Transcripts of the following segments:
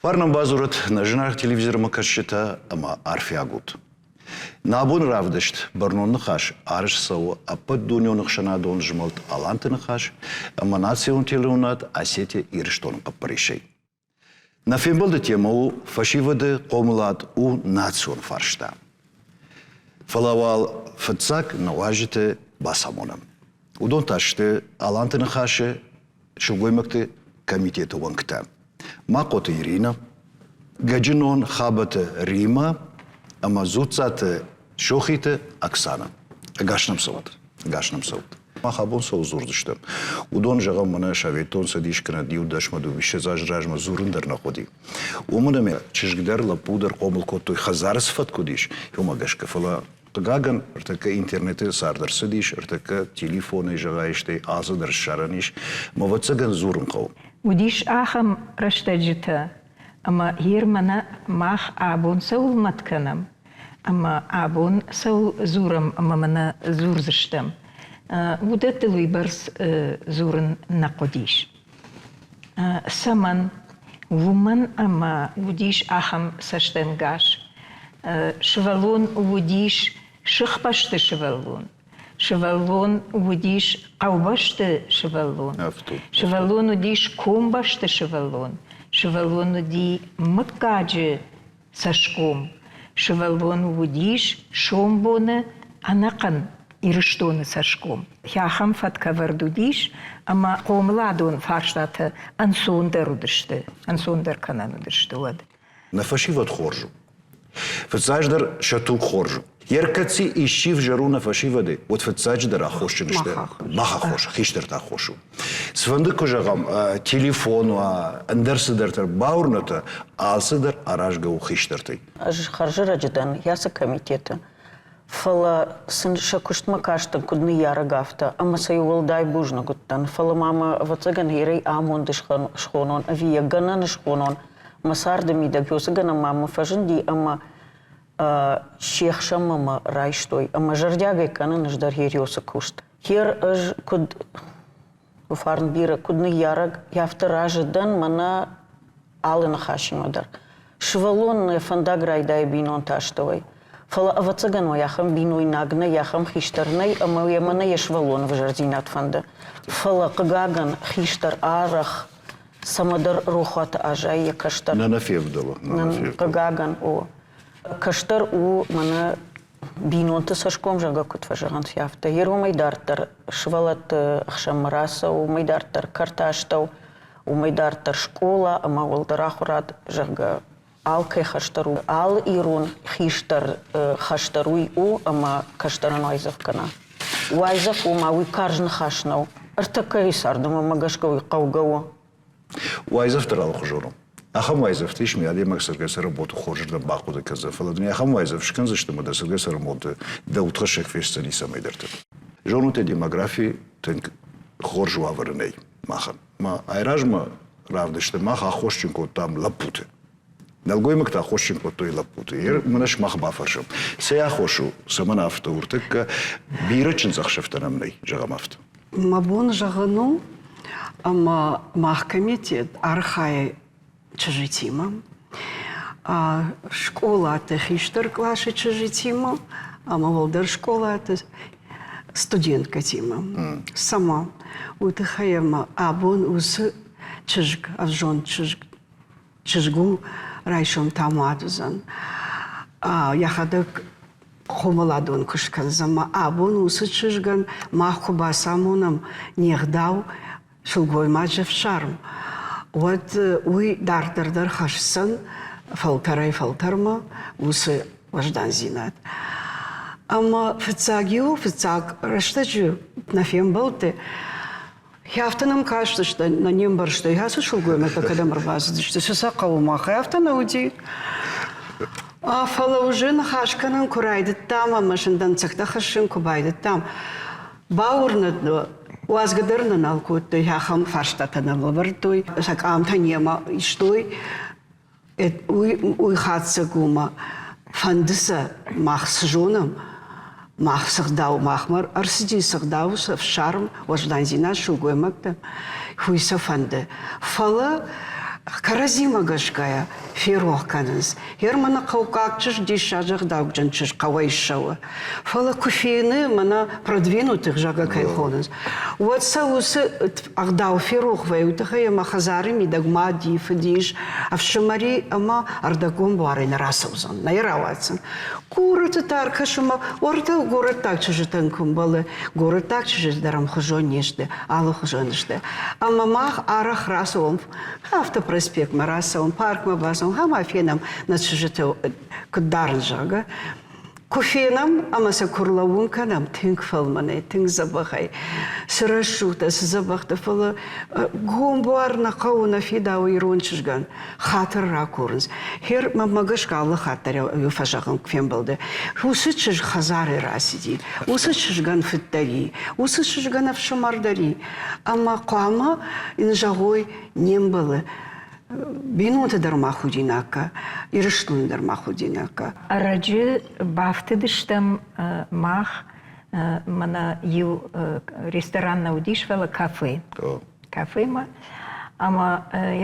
Фарнӕн бадзурӕт нӕ зынаргъ телевизормӕ кӕсджытӕ ӕмӕ арфиаг ут. Нӕ абоны равдыст Бӕрнон ныхас арӕзт цӕуы ӕппӕтдунеон ӕхсӕнадон змӕлд Аланты ныхас ӕмӕ национ телеуынад Осетия-Ирыстоны хъӕппӕрисӕй. Нӕ фембӕлды темӕ у фӕсивӕды хъомылад у национ фарста. Фӕлӕ уал фыццаг нӕ уазджыты бацамонӕм. Уыдон та сты Аланты ныхасы сылгоймӕгты комитеты уӕнгтӕ Махъоты Иринӕ, Гӕджынон Хабӕты Римӕ ӕмӕ Дзуццаты Сохиты Оксанӕ. Ӕгас нӕм цӕут! Ӕгас нӕм цӕут! Мах абон цӕуыл дзурдзыстӕм? Уыдон, зӕгъӕм, мӕнӕ Советон Цӕдис кӕнӕ иу дӕсмӕ дыууиссӕдз азы размӕ дзурын дӕр нӕ хъуыди. Уымӕн ӕмӕ чызг дӕр, лӕппу дӕр хъомыл кодтой, хӕдзары цы фӕтк уыдис, уымӕ гӕсгӕ. Фӕлӕ Хъыгагӕн, ӕртӕккӕ интернеты цард ӕрцыдис, ӕртӕккӕ телефонӕй зӕгъай, стӕй алцыдӕр ссарӕн ис. Мӕ ӕвӕццӕгӕн дзурын хъӕуы. Уыдис ахӕм рӕстӕджытӕ, ӕмӕ гьер мӕнӕ мах абон цӕуыл мӕт кӕнӕм, ӕмӕ абон цӕуыл дзурӕм ӕмӕ мӕнӕ дзурдзыстӕм, уыдӕттыл уыйбӕрц дзурын нӕ хъуыдис. Цӕмӕн? Уымӕн ӕмӕ уыдис ахӕм цӕстӕнгас. Сывӕллон уыдис сыхбӕсты сывӕллон. Сывӕллон уыдис хъӕубӕсты сывӕллон. Сывӕллон уыдис комбӕсты сывӕллон. Сывӕллон уыди мыггаджы цӕсгом. Сывӕллон уыдис сомбоны ӕнӕхъӕн Ирыстоны цӕсгом. Ахӕм фӕткӕвӕрд уыдис, ӕмӕ хъомыладон фарстатӕ ӕнцондӕр уыдысты, ӕнцондӕр кӕнӕн уыдысты уӕд. Нӕ фӕсивӕд хорз у. Фыццаджыдӕр сӕ туг хорз у. Йе ркӕци исчи взӕр у нӕ фӕсивӕдӕй, уӕд фыццаджыдӕр аххосджын сты мах аххос, хистӕрты аххос у. Цыфӕнды куы зӕгъӕм, телефон уа, ӕндӕр цыдӕртӕ, бауырнӕтӕ, алцыдӕр аразгӕ у хистӕртӕй. Ӕз хӕрзӕрӕджы дӕн ясы комитеты, фӕлӕ сын сӕ куыстмӕ кастӕн куыд ныййарӕг, афтӕ, ӕмӕ сӕ уӕлдай бузныг уыдтӕн. Фӕлӕ ма мӕ, ӕвӕццӕгӕн, ерӕй амонд схонон ӕви йӕ гӕнӕн схонон, мӕ царды мидӕг уыцы гӕнӕн ма мӕ фӕзынди ӕмӕ се хсӕнмӕ мӕ райстой ӕмӕ зӕрдиагӕй кӕнын ӕз дӕр Ериосы куыст. Хер ӕз куыд фарн бирӕ, куыд ныййарӕг, афтӕ разы дӕн мӕнӕ алы ныхасимӕ дӕр. Сывӕллон нӕ фӕндаг райдайы бинонты астӕуӕй. Фӕлӕ, ӕвӕццӕгӕн, уый ахӕм бинойнаг нӕй, ахӕм хистӕр нӕй, ӕмӕ йӕ мӕнӕ йӕ сывӕллоны взӕрдзинад фӕнды. Фӕлӕ, хъыгагӕн, хистӕр арӕх цӕмӕдӕр рохуаты аззайы йӕ кӕстӕр. Нӕ нӕ февдӕлы. Хъыгагӕн, о. Кӕстӕр у мӕнӕ бинонты цӕсгом, зӕгъгӕ, куыд фӕзӕгъынц, афтӕ. Йе уымӕй дарддӕр сывӕллӕтты ӕхсӕнмӕ рацӕуы, уымӕй дарддӕр кӕрты астӕу, уымӕй дарддӕр скъола ӕмӕ уӕлдӕр ахуырад, зӕгъгӕ, алкӕй хӕстӕр у. Алы ирон хистӕр хӕстӕр уый у, ӕмӕ кӕстӕрӕн уайдзӕф кӕна. Уайдзӕф у, ма уый карз ныхас нӕу. Ӕртӕккӕйы царды мӕнмӕ гӕсгӕ уый хъӕугӕ у. Уайдзӕф дӕр алыхуызон у. Ахӕм уайдзӕфтӕ ис, ме адӕймаг цӕргӕ-цӕрӕнбонты хорзырдӕм бахъуыды кӕндзӕн, фӕлӕ дын ахӕм уайдзӕф скӕндзысты ӕмӕ дӕ цӕргӕ-цӕрӕнбонты дӕ удхӕссӕг фестдзӕни цӕмӕйдӕрты. Зонут, демографи тынг хорз уавӕры нӕй махӕн. Ма айразмӕ равдысты мах аххосджын кодтам лӕппуты. Нӕлгоймӕгтӕ аххосджын кодтой лӕппуты. Мӕнӕ сымах бафӕрсӕм. Цӕй аххос у, цӕмӕн афтӕ у? Ӕртӕккӕ бирӕ чындзӕхсӕвтӕ нӕм нӕй, зӕгъӕм афтӕ. Мӕ бон зӕгъын у, ӕмӕ мах комитет архайы чызджытимӕ, скъолаты хистӕр къласы чызджытимӕ ӕмӕ уӕлдӕр скъолаты студенткӕтимӕ. Цӕмӕ? Уый тыххӕй ӕмӕ абон уыцы чызг, ӕвзонг чызг, чызг у, райсом та мад уыдзӕн. Йӕхӕдӕг хъомыладон куыст кӕндзӕн ӕмӕ абон уыцы чызгӕн мах куы бацамонӕм не гъдау, сылгоймаджы ӕфсарм, уӕд уый дарддӕр дӕр хӕсдзӕн фӕлтӕрӕй-фӕлтӕрмӕ уыцы уӕздандзинад. Ӕмӕ фыццаг-иу, фыццаг рӕстӕджы нӕ фембӕлдты афтӕ нӕм кастысты, нӕ не мбӕрстой, ацы сылгоймӕгтӕ кӕдӕм ӕрбацыдысты, цы сӕ хъӕуы махӕй, афтӕ нӕ уыди. Фӕлӕ уже ныхас кӕнын куы райдыдтам ӕмӕ сын дӕнцӕгтӕ хӕссын куы байдыдтам, бауырнӕд уадзгӕ дӕр нӕ нал кодтой, ахӕм фарстатӕ нӕм лӕвӕрдтой, сӕ къамтӕ немӕ истой. Уый хатдзӕг у мӕ фӕнды сӕ мах цы зонӕм, мах цы гъдау махмӕ ӕрцыди, цы гъдау цы ӕфсарм, уӕздандзинад сылгоймӕгтӕм, уый сӕ фӕнды. Фӕлӕ Кӕрӕдзимӕ гӕсгӕйӕ ферох кӕнынц. Германы хъӕуккаг чызг диссаджы ӕгъдауджын чызг хъӕуӕй ссӕуы. Фӕлӕ куы фены, мӕнӕ продвинутых, зӕгъгӕ, кӕй хонынц, уӕд сӕ уыцы ӕгъдау ферох вӕййы, уый тыххӕй ӕмӕ хӕдзары мидӕг мади, фыдис, ӕфсымӕри ӕмӕ ӕрдӕггом буарӕй нӕ рацӕудзӕн, нӕ йӕ рауадздзӕн. Горӕты та ӕркӕсынмӕ уӕртӕ горӕттаг чызджытӕн куы мбӕлы, горӕттаг чызджытӕ дӕр ӕмхуызон не сты, алыхуызон сты. Ӕмӕ мах арӕх рацӕуӕм автопроспектмӕ рацӕуӕм, паркмӕ бацӕуӕм, ӕмӕ фенӕм нӕ чызджыты куыд дарынц, зӕгъгӕ. Куы фенӕм ӕмӕ сӕ куы рлӕууын кӕнӕм тынг фӕлмӕнӕй, тынг дзӕбӕхӕй, цы рӕсугъдтӕ, цы дзӕбӕхтӕ, фӕлӕ гом буар нӕ хъӕуы, нӕ фидауы ирон чызгӕн. Хатыр ракурынц. Хер, мӕнмӕ гӕсгӕ алы хатт дӕр фӕзӕгъын фембӕлды. Уыцы чызг хӕдзарӕй рацыди, уыцы чызгӕн фыд дӕр и, уыцы чызгӕн ӕфсымӕр дӕр и. Ӕмӕ хъуамӕ йын зӕгъой, не мбӕлы. Бинонты дӕр ма худинаг кӕ, Ирыстоны дӕр ма худинаг кӕ. Ӕрӕджы бафтыдыстӕм мах мӕнӕ иу ресторан нӕ уыдис, фӕлӕ кафе. Кафемӕ. Ӕмӕ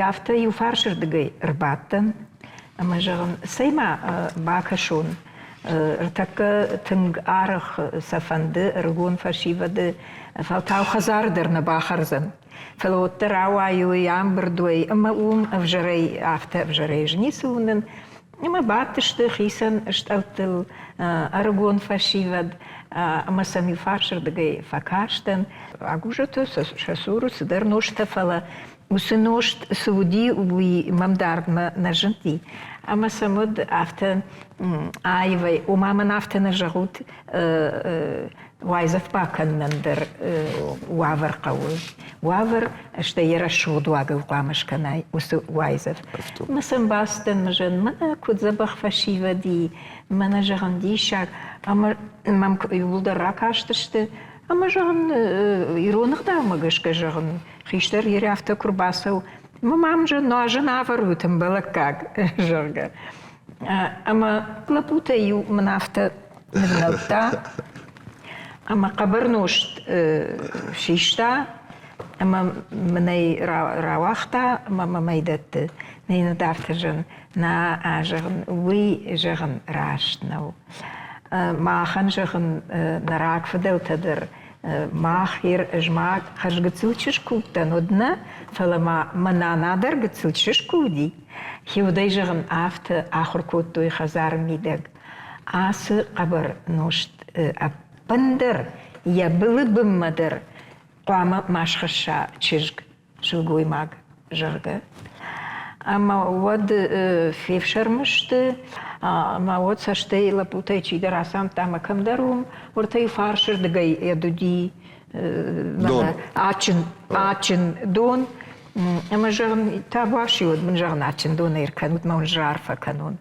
афтӕ иу фарсырдыгӕй ӕрбадтӕн ӕмӕ зӕгъын, цӕй-ма бакӕсон, ӕртӕккӕ тынг арӕх сӕ фӕнды ӕрыгон фӕсивӕды, фӕлтау хӕдзары дӕр нӕ бахӕрдзӕн. Фӕлӕ уӕддӕр ауайой, амбырд уой ӕмӕ уым ӕвзӕрӕй, афтӕ ӕвзӕрӕй ӕз ницы уынын. Ӕмӕ бадтысты хицӕн стъӕлттыл ӕрыгон фӕсивӕд ӕмӕ сӕм иу фарсырдыгӕй фӕкастӕн. Агузӕтӕ сӕ цуры цыдӕр нозтӕ, фӕлӕ уыцы нозт цы уыди, уый мӕм дардмӕ нӕ зынди. Ӕмӕ сӕм уыд афтӕ аивӕй, ома мӕн афтӕ нӕ зӕгъут, уайдзӕф бакӕнынӕн дӕр уавӕр хъӕуы. Уавӕр, стӕй йӕ рӕсугъд уагыл хъуамӕ скӕнай уыцы уайдзӕф. Мӕ сӕм бацыдтӕн, мӕ зӕгъын, мӕнӕ куыд дзӕбӕх фӕсивӕд и, мӕнӕ, зӕгъын, диссаг. Ӕмӕ мӕм иууылдӕр ракастысты, ӕмӕ, зӕгъын, ирон ӕгъдаумӕ гӕсгӕ, зӕгъын, хистӕр йе афтӕ куы рбацӕуы, мӕ мам, зӕгъын, нуазӕн авӕрут ӕмбӕлӕггаг, зӕгъгӕ. Ӕмӕ лӕппутӕй иу мын афтӕ нывнӕлдта ӕмӕ хъӕбӕр нозт систа ӕмӕ мын ӕй рауагъта ӕмӕ мӕм ӕй дӕтты. Нӕ йын афтӕ зӕгъын, нӕ, зӕгъын, уый, зӕгъын, раст нӕу. Махӕн, зӕгъын, нӕ рагфыдӕлтӕ дӕр мах ӕз ма хӕрзгыццыл чызг куы уыдтӕн, уӕд нӕ, фӕлӕ ма мӕ нана дӕр гыццыл чызг куы уыди, хиудӕй зӕгъын, афтӕ ахуыр кодтой хӕдзары мидӕг. Ацы хъӕбӕр нозт ӕппындӕр йӕ былы бынмӕ дӕр хъуамӕ ма схӕсса чызг, сылгоймаг, зӕгъгӕ. Ӕмӕ уӕд фефсӕрмы сты, ӕмӕ уӕд цӕстӕй лӕппутӕй чидӕр ацамыдта ӕмӕ кӕмдӕр уым, уӕртӕ иу фарсырдыгӕй ӕдуди Дон. Адджын, адджын дон. Ӕмӕ зӕгъын, табуафси уӕд мын зӕгъын, адджын дон ӕркӕнут, мӕ уын раарфӕ кӕнон.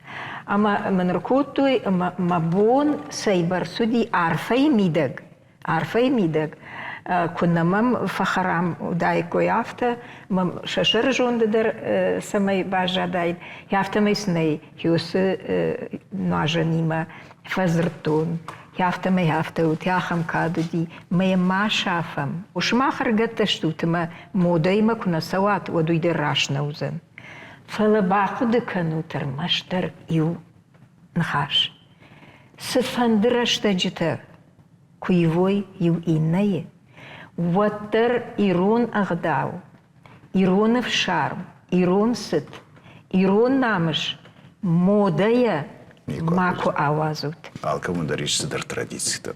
Ӕмӕ мын ӕркодтой, ӕмӕ мӕ бон цӕйбӕрц уыди арфӕйы мидӕг, арфӕйы мидӕг, куы нӕ мӕм фӕхӕрам уыдаиккой, афтӕ мӕм сӕ сӕрызонды дӕр цӕмӕй баззадаид, афтӕмӕй сын ӕй уыцы нуазӕнимӕ фӕдзырдтон. Афтӕмӕй афтӕ уыд, ахӕм кад уыди, мӕ йӕ ма сафӕм. Сымах ӕрыгӕттӕ стут ӕмӕ модӕимӕ куы нӕ цӕуат, уӕд уый дӕр раст нӕ уыдзӕн. Фӕлӕ бахъуыды кӕнут ӕрмӕстдӕр иу ныхас. Цыфӕнды рӕстӕджытӕ куы ивой иу иннӕйы, уӕддӕр ирон ӕгъдау, ирон ӕфсарм, ирон цыт, ирон намыс модӕйӕ макуы ауадзут. Алкӕмӕн дӕр ис цыдӕр традицитӕ.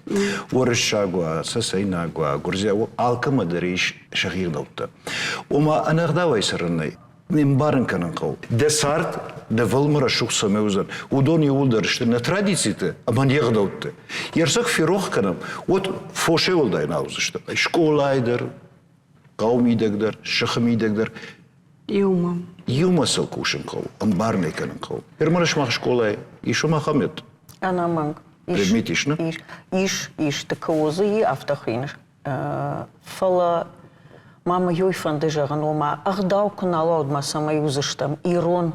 Уырыссаг уа, цӕцӕйнаг уа, гуырдзиаг уа, алкӕмӕ дӕр ис сӕхи ӕгъдӕуттӕ. Ома ӕнӕгъдауӕй цӕрын нӕй. Не мбарын кӕнын хъӕуы. Дӕ цард дӕ вӕлмы рӕсугъд цӕмӕй уыдзӕн, уыдон иууылдӕр сты нӕ традициты ӕмӕ не гъдӕутты. Йе рцӕг ферох кӕнӕм, уӕд фосӕй уӕлдай нал уыдзысты. Скъолайы дӕр, хъӕуы мидӕг дӕр, сыхы мидӕг дӕр. Иумӕ. Иумӕ сыл кусын хъӕуы, ӕмбарын ӕй кӕнын хъӕуы. Ерман сымах скъолайы ис уым ахӕм ед? Ӕнӕмӕнг. Предмет ис, нӕ? Ис, ис, ис. Ты козы и афтӕ хуыйны. Фӕлӕ ма мӕ ёй фӕнды зӕгъын, ома ӕгъдау куы нал уа, уӕд ма цӕмӕй уыдзыстӕм ирон.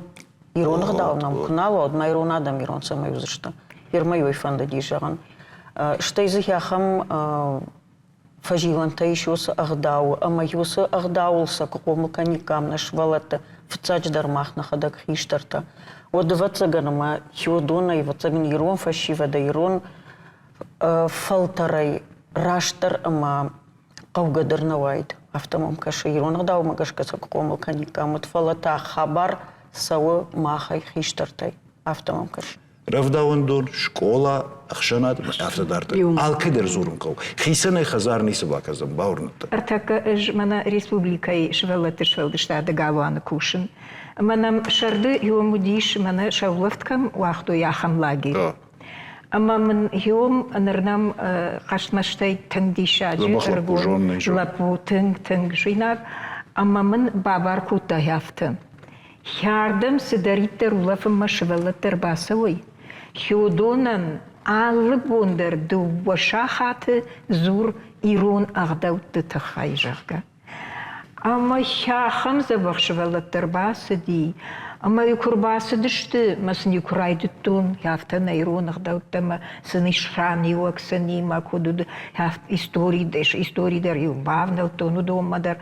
Ирон ӕгъдау нӕм куы нал уа, уӕд ма ирон адӕм ирон цӕмӕй уыдзыстӕм. Ермӕ ёй фӕндыди зӕгъын. Стӕй дзы ахӕм фӕзилӕнтӕ ис уыцы ӕгъдауы ӕмӕ уыцы ӕгъдауыл сӕ куы хъомыл кӕниккам нӕ сывӕллӕтты. Фыццаджыдӕр мах нӕхӕдӕг хистӕртӕ. Уӕд, ӕвӕццӕгӕн, ӕмӕ хиуыдонӕй, ӕвӕццӕгӕн, ирон фӕсивӕдӕй, ирон фӕлтӕрӕй растдӕр ӕмӕ хъӕугӕ дӕр нӕ уаид. Афтӕ мӕм кӕсы, ирон ӕгъдаумӕ гӕсгӕ сӕ куы хъомыл кӕниккам, уӕд, фӕлӕ та хабар цӕуы махӕй, хистӕртӕй. Афтӕ мӕм кӕсы. Рӕвдауӕндон, скъола, ӕхсӕнад афтӕ дарддӕр. Алкӕдӕр дзурын хъӕуы. Хицӕнӕй хӕдзар ницы бакӕндзӕн, бауырныдта. Ӕртӕккӕ ӕз мӕнӕ республикӕйы сывӕллӕтты сфӕлдыстады галуаны кусын. Ӕмӕ нӕм сӕрды иом уыдис, мӕнӕ сӕулӕфт кӕм уагътой, ахӕм лагерь. Ӕмӕ мын иом ныр нӕм хъӕстмӕстӕй тынг диссаджы ӕрыгон лӕппу, тынг-тынг суинаг. Ӕмӕ мын бабар кодта афтӕ. Хӕрдӕм цыдӕриддӕр улӕфынмӕ сывӕллӕттӕ ӕрбацӕуой, уыдонӕн алы бон дӕр дыууӕ сахаты дзур ирон ӕгъдӕутты тыххӕй, зӕгъгӕ. Ӕмӕ ахӕм дзӕбӕх сывӕллӕттӕ ӕрбацыди, ӕмӕ-иу куы ӕрбацыдысты, мӕ сын-иу куы райдыдтон, афтӕ нӕ ирон ӕгъдӕуттӕ мӕ сын исраниуӕг сынимӕ куыд уыд, истори, истори дӕр-иу бавнӕлдтон уыдонмӕ дӕр.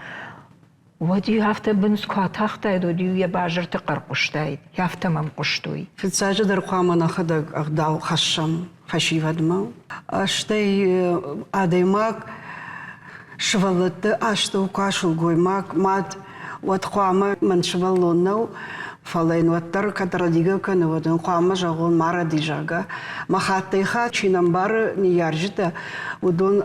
Уӕд-иу афтӕ бындз куы атахтаид, уӕд-иу йӕ базырты хъӕр хъуыстаид, афтӕ мӕм хъуыстой. Фыццаджыдӕр хъуамӕ нӕхӕдӕг ӕгъдау хӕссӕм фӕсивӕдмӕ. Стӕй адӕймаг сывӕллӕтты астӕу куы сылгоймаг, мад, уӕд хъуамӕ мӕн сывӕллон нӕу, фӕлӕ йын уӕддӕр кӕд рӕдигӕ кӕны, уӕд ын хъуамӕ зӕгъон, ма рӕди, зӕгъгӕ. Мӕ хаттӕй-хатт чи нӕ мбары ныййарджытӕ, уыдон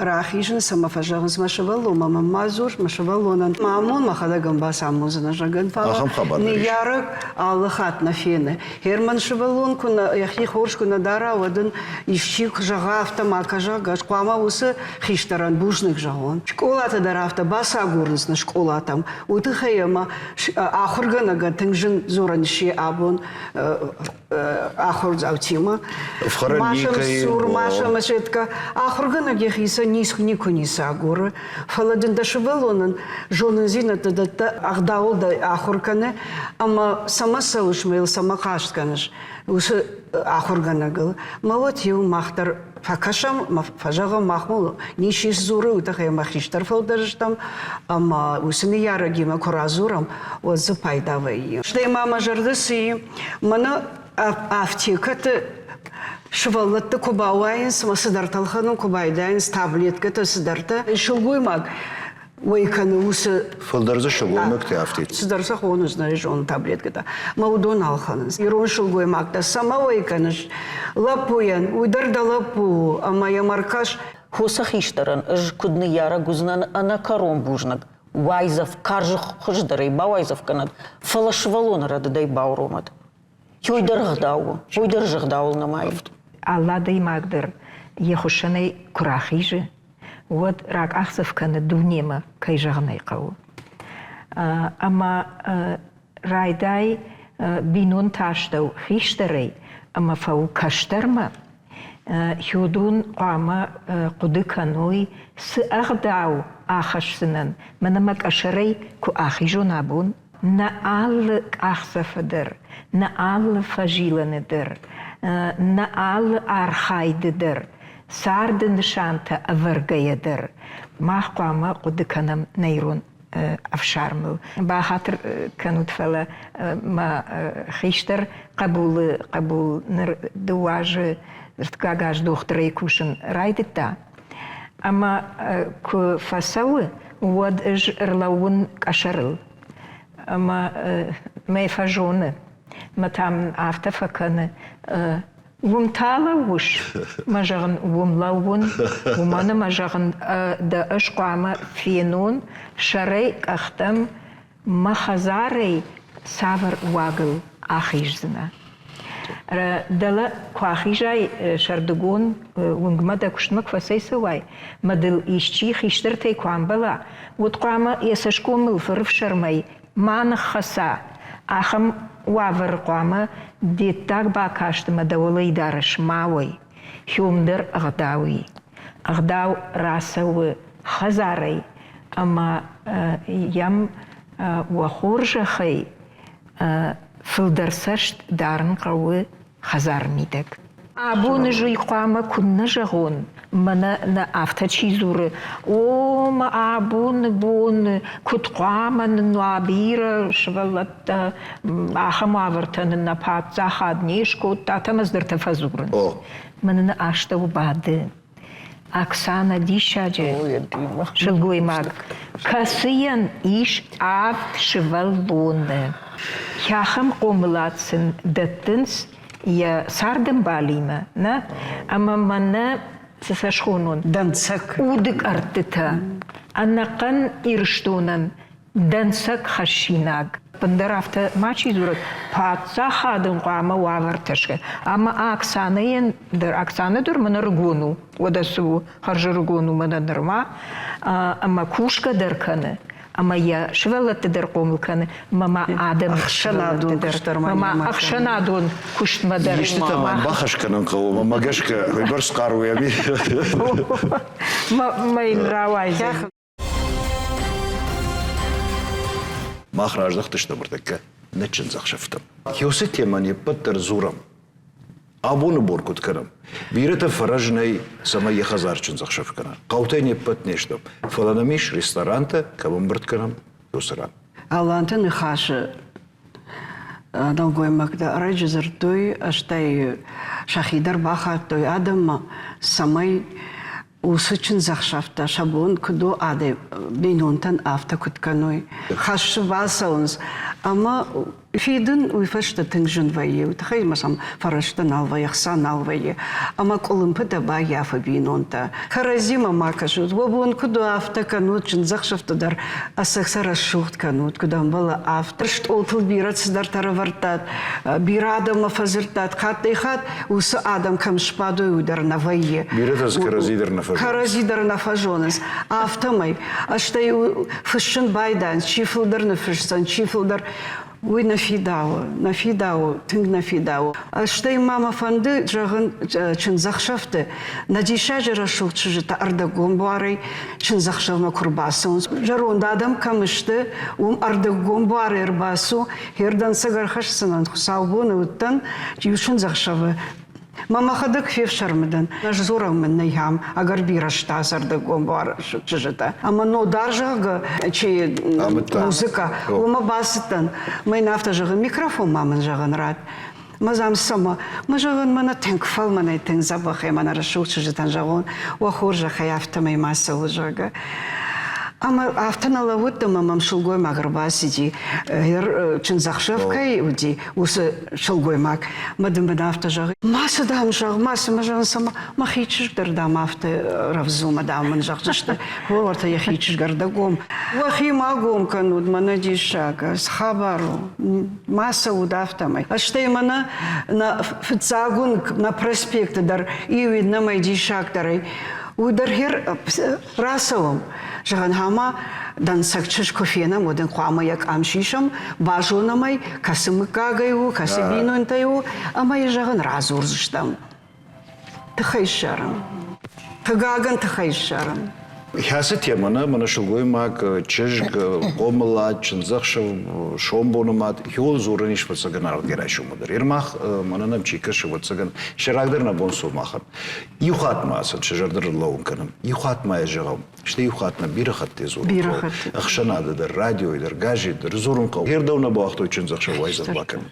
рахизынц ӕмӕ фӕзӕгъынц, мӕ сывӕллонмӕ мӕм ма дзур, мӕ сывӕллонӕн ма амон, мӕхӕдӕг ӕм бацамондзынӕн, зӕгъгӕ. Фӕлӕ ныййарӕг алы хатт нӕ фены. Герман сывӕллон куы нӕ, йӕхи хорз куы нӕ дара, уӕд ын исчи куы зӕгъа, афтӕ ма кӕ, зӕгъгӕ, ӕз хъуамӕ уыцы хистӕрӕн бузныг зӕгъон. Скъолаты дӕр афтӕ бацагурынц нӕ скъолатӕм. Уый тыххӕй ӕмӕ ахуыргӕнӕгӕн тынг зын дзурӕн сси абон ахуырдзаутимӕ. Ӕфхӕрӕн Сур, Маша Машетка. Ахуыргӕнӕг йӕхицӕн никуы ницы агуры, фӕлӕ дын дӕ сывӕллонӕн зонындзинӕдтӕ дӕтты, ӕгъдауыл дӕ ахуыр кӕны ӕмӕ цӕмӕ цӕуыс мӕ йыл цӕмӕ хъаст кӕныс, уыцы ахуыргӕнӕгыл. Мӕ уӕд иу мах дӕр фӕкӕсӕм, фӕзӕгъӕм, махмӕ ничи сдзуры, уый тыххӕй ӕмӕ хистӕр фӕлдӕр стӕм, ӕмӕ уыцы ныййарӕгимӕ куы радзурӕм, уӕд дзы пайда вӕййы. Стӕй ма мӕ зӕрды цы и, мӕнӕ афтекӕты сывӕллӕтты куы бауайынц ӕмӕ цыдӕртӕ ӕлхӕнын куы байдайынц, таблеткӕтӕ, цыдӕртӕ. Сылгоймаг уӕй кӕны уыцы... Фылдӕр дзы сылгоймӕгтӕ афтид. Цыдӕр сӕ хонынц нӕ зоны таблеткӕтӕ. Мӕ уыдон ӕлхӕнынц. Ирон сылгоймӕгтӕ цӕмӕ уӕй кӕныс лӕппуйӕн, уый дӕр дӕ лӕппу у, ӕмӕ йӕм ӕркӕс. Хосы хистӕрӕн ӕз куыд ныййарӕг уыдзынӕн ӕнӕкӕрон бузныг, уайдзӕф карзы хуыздӕрӕй бауайдзӕф кӕнӕд, фӕлӕ сывӕллоны рӕдыдӕй бауромӕд. Уый дӕр ӕгъдау у, уый дӕр ӕгъдауыл нымайы. Алы адӕймаг дӕр йӕ хуыссӕнӕй куы рахизы, уӕд ракъахдзӕф кӕны дунемӕ, кӕй зӕгъын ӕй хъӕуы. Ӕмӕ райдай бинонты астӕу хистӕрӕй ӕмӕ фӕу кӕстӕрмӕ, уыдон хъуамӕ хъуыды кӕной, цы ӕгъдау ахӕсдзынӕн, мӕнӕ мӕ къӕсӕрӕй куы ахизон абон, нӕ алы къахдзӕфы дӕр, нӕ алы фӕзилӕны дӕр, нӕ алы архайды дӕр, царды нысантӕ ӕвӕргӕйӕ дӕр мах хъуамӕ хъуыды кӕнӕм нӕ ирон ӕфсармыл. Бахатыр кӕнут, фӕлӕ мӕ хистӕр хъӕбулы хъӕбул ныр дыууӕ азы ӕртыккаг аз дохтырӕй кусын райдыдта. Ӕмӕ куы фӕцӕуы, уӕд ӕз ӕрлӕууын къӕсӕрыл. Ӕмӕ мӕ фӕзоны, мӕ та мын афтӕ фӕкӕны, уым та лӕууыс? Мӕ зӕгъын, уым лӕууын, уымӕн ӕмӕ зӕгъын, дӕ ӕз хъуамӕ фенон сӕрӕй къӕхтӕм мӕ хӕдзарӕй цавӕр уагыл ахиздзынӕ. Дӕлӕ куы ахизай сӕрдыгон уынгмӕ дӕ куыстмӕ куы фӕцӕйцӕуай, мӕ дыл исчи хистӕртӕй куы амбӕла, уӕд хъуамӕ йӕ цӕсгомыл фырыфсӕрмӕй ма ныххӕца. Ахӕм уавӕры хъуамӕ де ддаг бакасты мӕ дӕ уӕлӕйы дарӕс ма уой. Хиомдӕр ӕгъдау и. Ӕгъдау рацӕуы хӕдзарӕй ӕмӕ йӕм уӕ хорзӕхӕй фылдӕр цӕст дарын хъӕуы хӕдзары мидӕг. Абоны зый хъуамӕ куыннӕ зӕгъон, Мӕнӕ нӕ афтӕ чи дзуры, о, мӕ абоны бон куыд хъуамӕ нын уа бирӕ сывӕллӕттӕ, ахӕм уавӕртӕ нын нӕ паддзахад не скодта, тӕмӕздӕртӕ фӕдзурынц. Мӕнӕ нӕ астӕу бады Оксана диссаджы сылгоймаг, кӕцыйӕн ис авд сывӕллоны. Ахӕм хъомылад сын дӕттынц йӕ цардӕмбалимӕ, нӕ? Ӕмӕ мӕнӕ цы сӕ схонон? Дӕнцӕг. Уды къӕрттытӕ. Ӕнӕхъӕн Ирыстонӕн дӕнцӕг хӕссинаг. Ӕппындӕр афтӕ мачи дзурӕд, паддзахадӕн хъуамӕ уавӕртӕ скӕ. Ӕмӕ Оксанӕйӕн дӕр, Оксанӕ дӕр мӕнӕ рыгон у, уӕдӕ цы у, хӕрзӕрыгон у мӕнӕ нырма, ӕмӕ кусгӕ дӕр кӕны, ӕмӕ йӕ сывӕллӕтты дӕр хъомыл кӕны, ӕмӕ ма адӕмы ӕхсӕнадон куыст дӕр ма ӕхсӕнадон куыстмӕ дӕр. Истытӕ ма бахӕс кӕнын хъӕуы, мӕ гӕсгӕ уыйбӕрц хъаруйӕ Мӕ йын рауайдзӕн. Мах раздӕхтыстӕм ӕртӕккӕ нӕ чындзӕхсӕвтӕм. Уыцы темӕ не ппӕт дӕр дзурӕм. Абоны бон куыд кӕнӕм? Бирӕтӕ фӕрӕз нӕй, цӕмӕй йӕ хӕдзар чындзӕхсӕв кӕна. Хъӕутӕй не ппӕт не стӕм, фӕлӕ нӕм ис ресторантӕ, кӕм ӕмбырд кӕнӕм, уыцы ран. Аланты ныхасы нӕлгоймӕгтӕ ӕрӕджы дзырдтой, стӕй сӕхи дӕр бахаттой адӕммӕ, цӕмӕй уыцы чындзӕхсӕвтӕ сӕ бон куыд у адӕм бинонтӕн афтӕ куыд кӕной. Хӕссы бацӕуынц ӕмӕ фидын уый фӕстӕ тынг зын вӕййы, уый тыххӕй ма сӕм фӕрӕзтӕ нал вӕййы, ӕхца нал вӕййы ӕмӕ къуылымпытӕ баййафы бинонтӕ. Кӕрӕдзимӕ ма кӕсут, уӕ бон куыд у, афтӕ кӕнут, чындзӕхсӕвты дӕр ӕцӕг сӕ рӕсугъд кӕнут, куыд ӕмбӕлы, афтӕ. Стъолтыл бирӕ цыдӕртӕ ӕрӕвӕрдтат, бирӕ адӕммӕ фӕдзырдтат, хаттӕй-хатт уыцы адӕм кӕм сбадой, уый дӕр нӕ вӕййы. Бирӕтӕ дзы кӕрӕдзи дӕр нӕ фӕзонынц. Кӕрӕдзи дӕр нӕ фӕзонынц. Афтӕмӕй, стӕй фыссын байдайынц, чи фылдӕр ныффысдзӕн, чи фылдӕр. Уый нӕ фидауы, нӕ фидауы, тынг нӕ фидауы. Стӕй ма мӕ фӕнды зӕгъын чындзӕхсӕвты нӕ диссаджы рӕсугъд чызджытӕ ӕрдӕггом буарӕй чындзӕхсӕвмӕ куы рбацӕуынц. Зӕронд адӕм кӕм сты, уым ӕрдӕггом буарӕй ӕрбацу, Хердӕнцӕг ӕрхӕсдзынӕн, хуыцаубоны уыдтӕн иу чындзӕхсӕвы. Мӕ мӕхӕдӕг фефсӕрмы дӕн. Ӕз дзурӕм мын нӕй ам, ӕгӕр бирӕ сты ӕрдӕггом буар чызджытӕ. Ӕмӕ Нодар, зӕгъгӕ, чи музыка, уымӕ бацыдтӕн. Мӕ йын афтӕ зӕгъын, микрофон ма мын зӕгъын ратт. Мӕ зам цӕмӕ? Мӕ зӕгъын, мӕнӕ тынг фӕлмӕнӕй, тынг дзӕбӕхӕй мӕнӕ рӕсугъд чызджытӕн зӕгъон, уӕ хорзӕхӕй афтӕмӕй ма цӕуы, зӕгъгӕ. Ӕмӕ афтӕ нӕ лӕууыд ӕмӕ мӕм сылгоймаг ӕрбацыди, чындзӕхсӕв кӕй уыди, уыцы сылгоймаг. Мӕ дын мын афтӕ зӕгъы, мацы, дам, зӕгъ, мацы, мӕ зӕгъын, цӕмӕ мӕхи чызг дӕр, дам, афтӕ рӕвдз у, мӕ, дам, мын зӕгъдзысты. Уӕртӕ йӕхи чызг ӕрдӕггом. Уӕхи ма гом кӕнут, мӕнӕ диссаг, цы хабар у? Ма цӕут афтӕмӕй. Стӕй мӕнӕ нӕ фыццаг уынг, нӕ проспекты дӕр иу иннӕмӕй диссагдӕрӕй уый дӕр хер рацӕуӕм. Зӕгъӕн, ӕмӕ дӕнцӕг чызг куы фенӕм, уӕд ын хъуамӕ йӕ къам сисӕм, базонӕм ӕй, кӕцы мыггагӕй у, кӕцы бинонтӕй у, ӕмӕ йӕ зӕгъын радзурдзыстӕм. Тыхӕй ссарӕм. Хъыгагӕн, тыхӕй ссарӕм. Кӕцы темӕ нӕ, мӕнӕ сылгоймаг, чызг, хъомылад, чындзӕхсӕв, сомбоны мад, хиуыл дзурын ис ӕвӕццӕгӕн ардгӕ райсомы дӕр. Ермах мӕнӕ нӕм чи кӕсы, ӕвӕццӕгӕн, сӕйрагдӕр нӕ бон цы у махӕн. Иу хатт ма сын сӕ зӕрдӕ рлӕууын кӕнӕм, иу хатт ма йӕ зӕгъӕм, стӕй иу хатт нӕ бирӕ хатт дзурын хъӕуы. Ӕхсӕнады дӕр, радиойы дӕр, газеты дӕр дзурын хъӕуы. Гердау нӕ бауагътой чындзӕхсӕв уайдзӕф бакӕнын.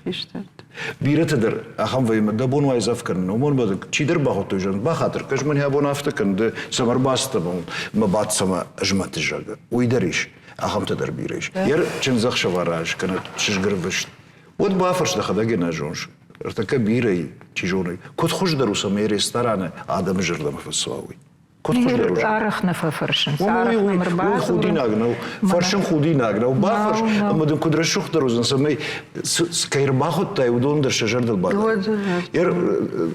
Бирӕтӕ дӕр ахӕм вӕййы, дӕ бон уайдзӕф кӕнын, уымӕн ӕмӕ чидӕр бахуыдтой, зӕгъын, бахатыр, кӕс мын йӕ бон афтӕ кӕн, ды цӕмӕ ӕрбацыдтӕ мӕ бадт цӕмӕ змӕнты, зӕгъгӕ. Уый дӕр ис, ахӕмтӕ дӕр бирӕ ис. Йӕ чындзӕхсӕв араз кӕнӕ чызгырвыст, уӕд бафӕрс дӕхӕдӕг йӕ нӕ зоныс. Ӕртӕккӕ бирӕ чи зоны, куыд хуыздӕр у, цӕмӕй рестораны адӕмы зӕрдӕмӕ фӕцӕуа, уый. Куыд хуыздӕр у? Арӕх нӕ фӕфӕрсынц. Арӕх нӕм ӕрбадзурынц. Худинаг нӕу. Фӕрсын худинаг нӕу. Бафӕрс, ӕмӕ дын куыд рӕсугъддӕр уыдзӕн, цӕмӕй кӕй ӕрбахуыдтай, уыдон дӕр сӕ зӕрдыл бадарой.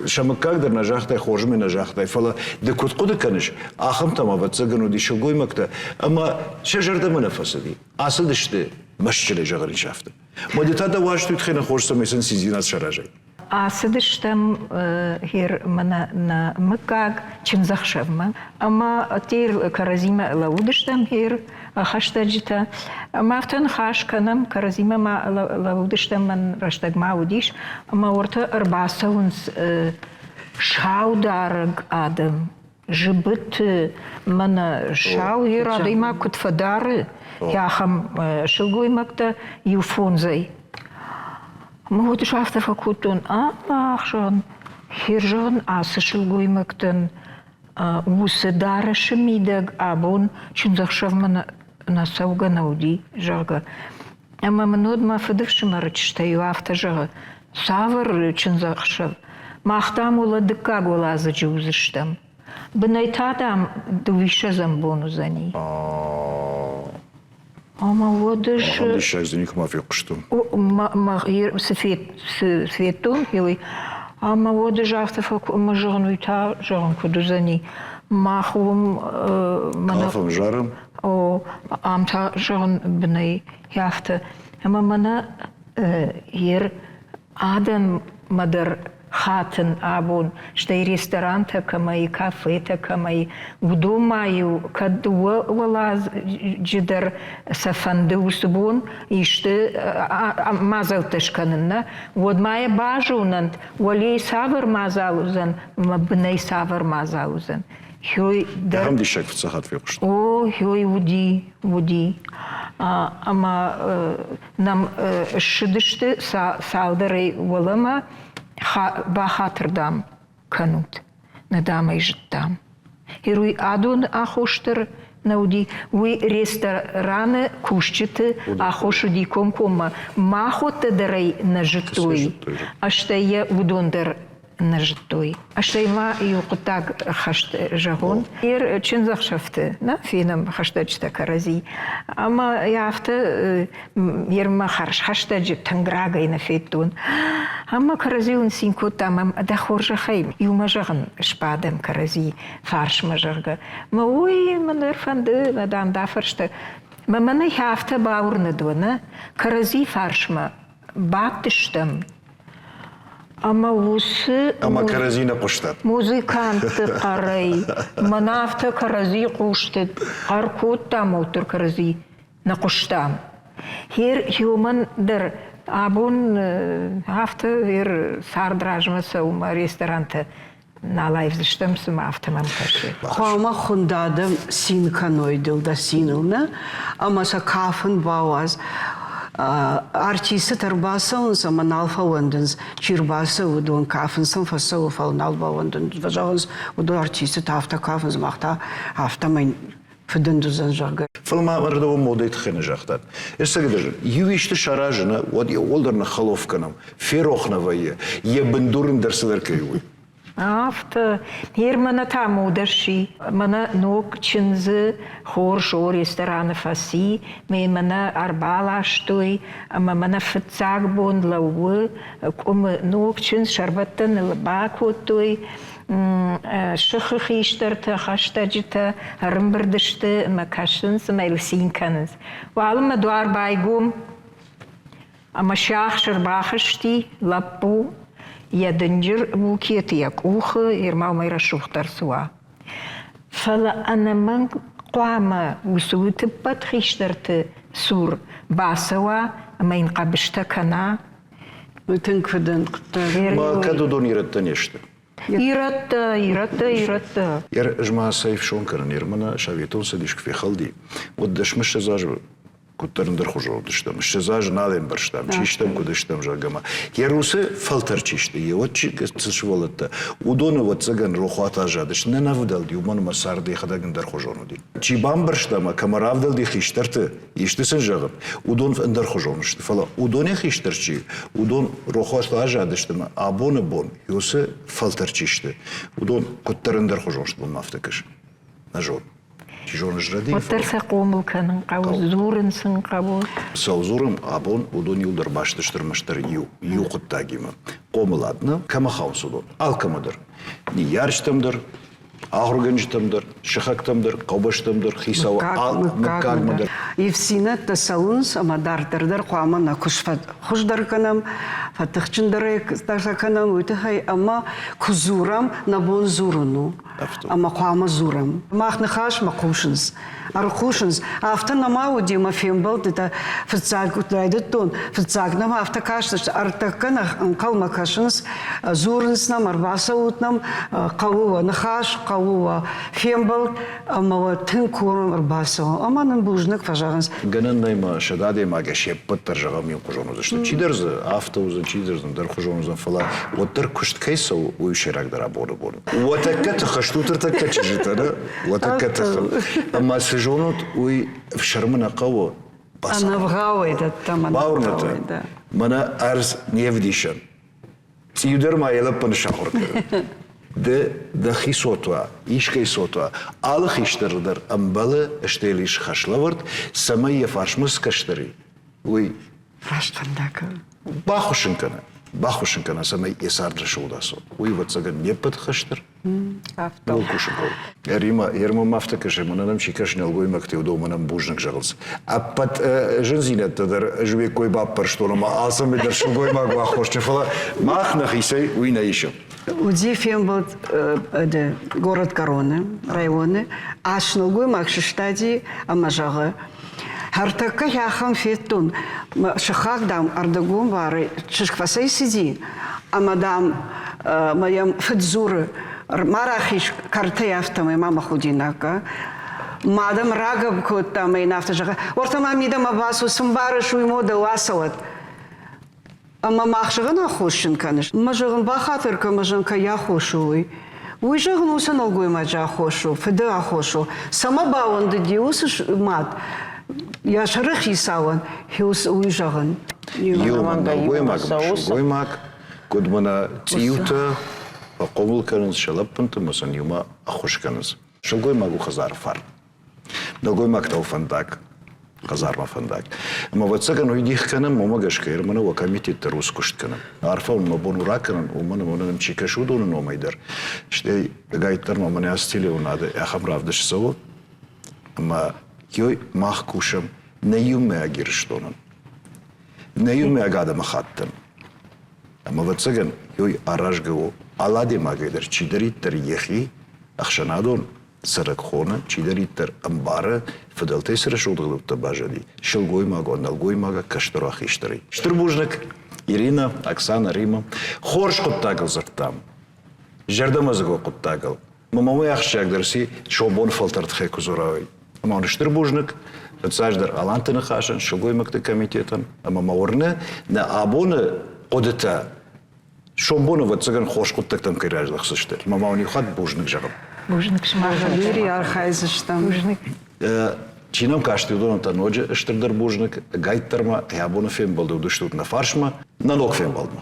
Сӕ мыггаг дӕр нӕ загътай, хорз мӕ нӕ загътай, фӕлӕ ды куыд хъуыды кӕныс, ахӕмтӕм ӕвӕццӕгӕн уыди сылгоймӕгтӕ, ӕмӕ сӕ зӕрдӕмӕ нӕ фӕцыди. Ацыдысты мӕстджынӕй зӕгъын ис афтӕ. Мӕ та дӕ уарзт уый тыххӕй нӕ хорз, цӕмӕй сын циндзинад саразай. Ацыдыстӕм хер мӕнӕ нӕ мыггаг чындзӕхсӕвмӕ ӕмӕ тер кӕрӕдзимӕ лӕууыдыстӕм хер хӕстӕджытӕ. Ӕмӕ афтӕ ныхас кӕнӕм, кӕрӕдзимӕ ма лӕууыдыстӕм, мӕн рӕстӕг ма уыдис, ӕмӕ уӕртӕ ӕрбацӕуынц саударӕг адӕм. зыбыты, мӕнӕ сау йер адӕймаг куыд фӕдары, ахӕм сылгоймӕгтӕ иу фондзӕй. Мӕ уд афтӕ фӕкодтон, ӕхсӕн, херзӕгъын ацы сылгоймӕгтӕн уыцы дарӕсы мидӕг абон чындзӕхсӕвмӕ нӕ цӕугӕ нӕ уыди, зӕгъгӕ. Ӕмӕ мын уӕд мӕ фыдыфсымӕры чызтӕй-иу афтӕ зӕгъы, цавӕр чындзӕхсӕв? Мах, дам, уӕлӕ дыккаг уӕладзыджы уыдзыстӕм. Бынӕй та, дам, дыууиссӕдзӕм бон уыдзӕни. Ӕмӕ уӕд ӕз... Ахӕм диссаг дзы никуыма фехъуыстон. Цы федтон, уый. Ӕмӕ уӕд ӕз афтӕ ӕмӕ зӕгъын, уый та, зӕгъын, куыд уыдзӕни. Мах уым... Кафӕм, зарӕм? О, ам та, зӕгъын, бынӕй афтӕ. Ӕмӕ мӕнӕ ер адӕммӕ дӕр хатын абон, стӕй ресторантӕ кӕмӕй, кафетӕ кӕмӕй, уыдон ма-иу кӕд дыууӕ уӕладзыджы дӕр сӕ фӕнды уыцы бон исты мадзӕлттӕ скӕнын, нӕ, уӕд ма йӕ базонӕнт, уӕлейы цавӕр мадзал уыдзӕн ӕмӕ бынӕй цавӕр мадзал уыдзӕн. Хёй дӕр... Ахӕм диссаг фыццаг хатт фехъуыстон. О, хёй уыди, уыди. Ӕмӕ нӕм ссыдысты цалдӕрӕй уӕлӕмӕ, бахатыр, дам, кӕнут, нӕ дам ӕй зыдтам. Уый адоны аххос дӕр нӕ уыди, уый рестораны кусджыты аххос уыди комкоммӕ. Махуӕттӕ дӕр ӕй нӕ зыдтой, стӕй йӕ уыдон дӕр нӕ зыдтой. Стӕй ма иу хъуыддаг хӕст зӕгъон. Ер чындзӕхсӕвты нӕ фенӕм хӕстӕджытӕ кӕрӕдзи. Ӕмӕ афтӕ ермӕ хӕрзхӕстӕджы тынг рагӕй нӕ федтон. Ӕмӕ кӕрӕдзиуыл цин кодтам, ӕмӕ дӕ хорзӕхӕй иумӕ зӕгъын сбадӕм кӕрӕдзи фарсмӕ, зӕгъгӕ. Мӕ уый мӕ ныр фӕнды, мӕ дам, дӕ фӕрстӕ. Мӕ мӕнӕ афтӕ бауырныд уӕ, нӕ? Кӕрӕдзи фарсмӕ бадтыстӕм Ӕмӕ уыцы Ӕмӕ кӕрӕдзи нӕ хъуыстат. Музыкантты хъӕрӕй мӕнӕ афтӕ кӕрӕдзи хъусты хъӕр кодтам, уӕддӕр кӕрӕдзи нӕ хъуыстам. Хер уымӕн дӕр абон афтӕ цард размӕ цӕуы мӕ ресторантӕ нал аивдзыстӕм, цыма афтӕ мӕм кӕсы. Хъуамӕ хуынд адӕм цин кӕной дыл дӕ циныл, нӕ? Ӕмӕ сӕ кафын бауадз. Артисттӕ ӕрбацӕуынц ӕмӕ нал фӕуӕндынц. Чи рбацӕуы, уыдон кафын сын фӕцӕуы, фӕлӕ нал бауӕндынц. Фӕзӕгъынц, уыдон артисттӕ афтӕ кафынц, мах та афтӕмӕй фыдынд уыдзӕн, зӕгъгӕ. Фӕлӕ ма ӕрдӕбон модӕйы тыххӕй нӕ загътат. Ӕцӕгдӕр, иу исты саразыны, уӕд иууылдӕр ныххӕлоф кӕнӕм, ферох нӕ вӕййы, йӕ бындур ын дӕр цыдӕр кӕй у. Афтӕ. Ныр мӕнӕ та модӕ сси. Мӕнӕ ног чындзы хорз о рестораны фӕци, ме мӕнӕ ӕрбаластой, ӕмӕ мӕнӕ фыццаг бон лӕууы къуымы ног чындз, сӕрбӕттӕн ыл бакодтой. Сыхы хистӕртӕ, хӕстӕджытӕ ӕрымбырд сты ӕмӕ кӕсынц ӕмӕ йыл цин кӕнынц. Уалынмӕ дуар байгом ӕмӕ сиахс ӕрбахызти лӕппу, йӕ дынджыр букет йӕ къухы, Ерма уымӕй рӕсугъддӕр цы уа. Фӕлӕ ӕнӕмӕнг хъуамӕ уыцы утыппӕт хистӕрты цур бацӕуа ӕмӕ йын хъӕбыстӕ кӕна. Уый тынг фыдӕн хъуыддаг. Ма кӕд уыдон ирӕттӕ не сты? Ирӕттӕ, ирӕттӕ, ирӕттӕ. Ӕз ма сӕ ӕфсон кӕнын, Ермана Советон Цӕдис куы фехӕлди, уӕд дӕсмыссӕдз азы куыддӕр ӕндӕрхуызон уыдыстӕм. Ссӕдз азы нал ӕмбӕрстам, чи стӕм, куыд стӕм, зӕгъгӕ ма. Йӕ русы фӕлтӕр чи сты, йе уӕд чи цы сывӕллӕттӕ, уыдоны, ӕвӕццӕгӕн, рохуаты аззадысты. Нӕ нӕ вдӕлди, уымӕн ӕмӕ цард йӕхӕдӕг ӕндӕрхуызон уыди. Чи бамбӕрста ӕмӕ кӕмӕ равдӕлди хистӕрты, исты сын зӕгъын, уыдон ӕндӕрхуызон сты. Фӕлӕ уыдонӕй хистӕр чи, уыдон рохуаты аззадысты ӕмӕ абоны бон уыцы фӕлтӕр чи сты, уыдон куыддӕр ӕндӕрхуызон сты, мӕнмӕ афтӕ кӕсы. Нӕ зонын. Чи зоны, зрӕдийы. Уӕддӕр сӕ хъомыл кӕнын хъӕуы, дзурын сын хъӕуы. Цӕуыл дзурӕм абон, уыдон иуылдӕр баст сты ӕрмӕстдӕр иу, иу хъуыддагимӕ. Хъомылад нӕ кӕмӕ хауынц уыдон? Алкӕмӕ дӕр. Ныййарджытӕм дӕр, ахуыргӕнджытӕм дӕр, сыхӕгтӕм дӕр, хъӕубӕстӕм дӕр, хицау мыггагмӕ дӕр. Ивддзинӕдтӕ цӕуынц ӕмӕ дарддӕр дӕр хъуамӕ нӕ куыст хуыздӕр кӕнӕм. Фӕтыхджындӕрӕй кӕнӕм уый тыххӕй ӕмӕ куы дзурӕм, нӕ бон дзурын у. Ӕмӕ хъуамӕ дзурӕм. Мах ныхасмӕ хъусынц, ӕрхъусынц. Афтӕ нӕма уыди мӕ фембӕлдтытӕ фыццаг райдыдтон, фыццаг нӕм афтӕ кастысты, ӕртӕккӕ нӕ ӕнхъӕлмӕ кӕсынц, дзурынц нӕм, ӕрбацӕут нӕм, хъӕуы уӕ ныхас, хъӕуы уӕ фембӕлд ӕмӕ уӕ тынг курӕм ӕрбацӕуӕм. Ӕмӕ нын бузныг фӕзӕгъынц. Гӕнӕн нӕй ма сӕдӕ адӕймагӕй се ппӕт дӕр зӕгъӕм иухуызон уыдзысты. Чидӕр дзы афтӕ уыдзӕн, чидӕр дзы ӕндӕрхуызон уыдзӕн, фӕлӕ уӕддӕр куыст кӕй цӕуы, уый сӕйрагдӕр абоны бон. Уӕ тӕккӕ тыхы стут ӕртӕккӕ чызджытӕ, нӕ? Уӕ тӕккӕ тыхы. Ӕмӕ цы зонут, уый ӕфсӕрмы нӕ хъӕуы. Ӕнӕвгъауӕй дӕттӕм, ӕнӕвгъауӕй. Мӕнӕ ӕрдз не вдисӕн. Цъиу дӕр ма йӕ лӕппын сахуыр кӕны. Ды дӕхи цот уа, искӕй цот уа, алы хистӕр дӕр ӕмбӕлы, стӕй ис хӕслӕвӕрд, цӕмӕй йӕ фарсмӕ цы кӕстӕр и, уый раст фӕндаг бахуыссын кӕна, бахуыссын кӕна, цӕмӕй йӕ цард рӕсугъд ацӕуа. Уый, ӕвӕццӕгӕн, не ппӕт хӕстӕр. Афтӕ. Ног кусын хъӕуы. Рима, Ерма ма афтӕ кӕсы, мӕнӕ нӕм чи кӕсы нӕлгоймӕгтӕ, уыдон мӕнӕн бузныг зӕгъынц. Ӕппӕт зындзинӕдтӕ дӕр ӕз уе ккой баппӕрстон ӕмӕ алцӕмӕй дӕр сылгоймаг у аххосджын, фӕлӕ мах нӕхицӕй уый нӕ исӕм. Уыди фембӕлд горӕтгӕроны районы. Ас нӕлгоймаг сыстади ӕмӕ зӕгъы, Ӕртӕккӕ ахӕм федтон, сыхаг, дам, ӕрдӕгон бары чызг фӕцӕйцыди, ӕмӕ, дам, мӕ йӕм фыд дзуры, ма рахиз кӕртӕй афтӕмӕй, ма мӕ худинаг ка. Мад ӕм рагӕпп кодта ӕмӕ йын афтӕ зӕгъы, уӕртӕ ма мидӕмӕ бацу, цы мбарыс, уый мо дӕу ацӕуӕд. Ӕмӕ мах зӕгъын аххосджын кӕныс. Мӕ зӕгъын бахатыр кӕн, мӕ зӕгъын кӕй аххос у уый. Уый зӕгъын уыцы нӕлгоймаджы аххос у, фыды аххос у. Цӕмӕ бауӕндыди уыцы мад йӕ сӕры хицауӕн, уый зӕгъын. Иу нӕлгоймаг ӕмӕ сылгоймаг, куыд мӕнӕ цъиутӕ фӕхъомыл кӕнынц сӕ лӕппынты ӕмӕ сын иумӕ ӕххуыс кӕнынц. Сылгоймаг у хӕдзары фарн. Нӕлгоймӕгтӕ у фӕндаг, хӕдзармӕ фӕндаг. Ӕмӕ ӕвӕццӕгӕн уый дих кӕнӕм, уымӕ гӕсгӕ Ерманы уӕ комитет дӕр уыцы куыст кӕны. Арфӕ уын мӕ бон у ракӕнын, уымӕн ӕмӕ нӕм чи кӕсы, уыдоны номӕй дӕр. Стӕй ӕгайтдӕр ма мӕнӕ ацы телеуынады ахӕм равдыст цӕуы, ӕмӕ ёй мах кусӕм нӕ иумӕйаг Ирыстонӕн, нӕ иумӕйаг адӕмыхаттӕн. Ӕмӕ ӕвӕццӕгӕн, ёй аразгӕ у алы адӕймагӕй дӕр чидӕриддӕр йӕхи ӕхсӕнадон цӕрӕг хоны, чидӕриддӕр ӕмбары, фыдӕлтӕй цы рӕсугъд ӕгъдӕуттӕ баззади, сылгоймагон, нӕлгоймагӕн, кӕстӕр хистӕрӕй. Стыр бузныг, Ирина, Оксана, Рима. Хорз хъуыддагыл дзырдтам. Зӕрдӕмӕдзӕугӕ хъуыддагыл. Мӕ мамӕ ахсджиагдӕр си сомбон фӕлтӕрдхӕй куы дзурай. Ӕмӕ уын стыр бузныг, фыццаджыдӕр Аланты ныхасӕн, сылгоймӕгты комитетӕн, ӕмӕ мӕ уырны, нӕ абоны хъуыдытӕ сомбон ӕвӕццӕгӕн хорз хъуыддӕгтӕм кӕй раздӕхдзысты. Ӕмӕ ма уын иу хатт бузныг зӕгъын. Бузныг сымахӕн. Валерий архайдзыстӕм. Бузныг. Чи нӕм касти, уыдонӕн та ноджы стырдӕр бузныг. Ӕгайтдӕр ма абоны фембӕлды уыдыстут нӕ фарсмӕ. Нӕ ног фембӕлдмӕ.